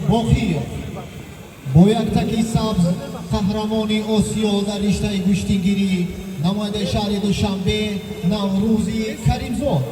Боқиев. Бо яктаки сабз қаҳрамони Осиё дар риштаи гӯштингирӣ, намояндаи шаҳри Душанбе Наврӯзи Каримзод.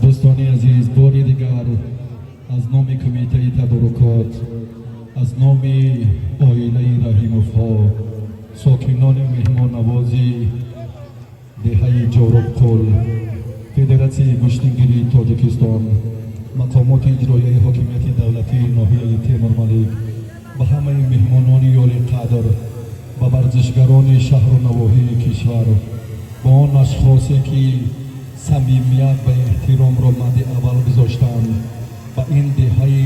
Дӯстони азиз, бори дигар аз номи кумитаи тадорукот, аз номи оилаи Раҳимовҳо, сокинони меҳмоннавози деҳаи Ҷорубқул, Федератсияи гӯштингирии Тоҷикистон, мақомоти иҷроияи ҳокимияти давлатии ноҳияи Темурмалик, ба ҳамаи меҳмонони ёлиқадр, ба варзишгарони шаҳру навоҳии кишвар, ба он ашхосе ки самимият ва эҳтиромро мадди аввал гузоштанд, ба ин деҳаи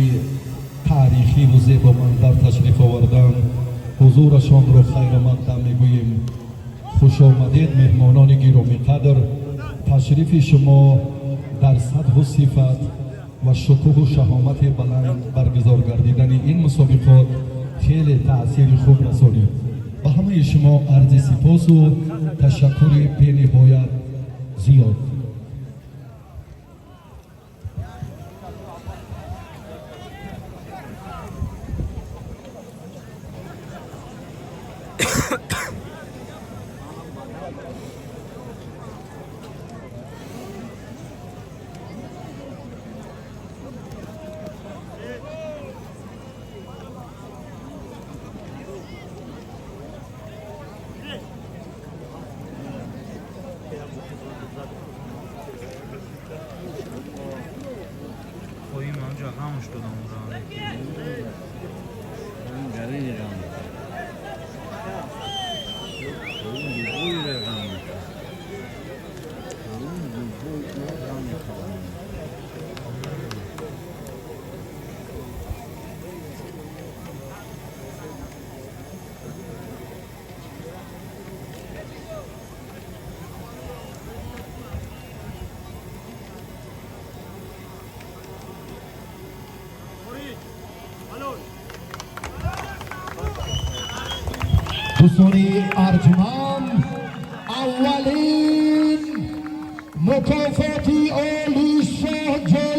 таърихиву зебоманзар ташриф оварданд, ҳузурашонро хайрмақдам мегӯем. Хушомадед, меҳмонони гиромиқадр. Ташрифи шумо дар сатҳу сифат Ва шукӯҳу шаҳомати баланд баргузор гардидани ин мусобиқот хеле таъсири хуб расонид. Ба ҳамаи шумо арзи сипосу ташаккури бениҳоят зиёд. Дӯстони арҷманд, аввалин мукофоти олишоҳ.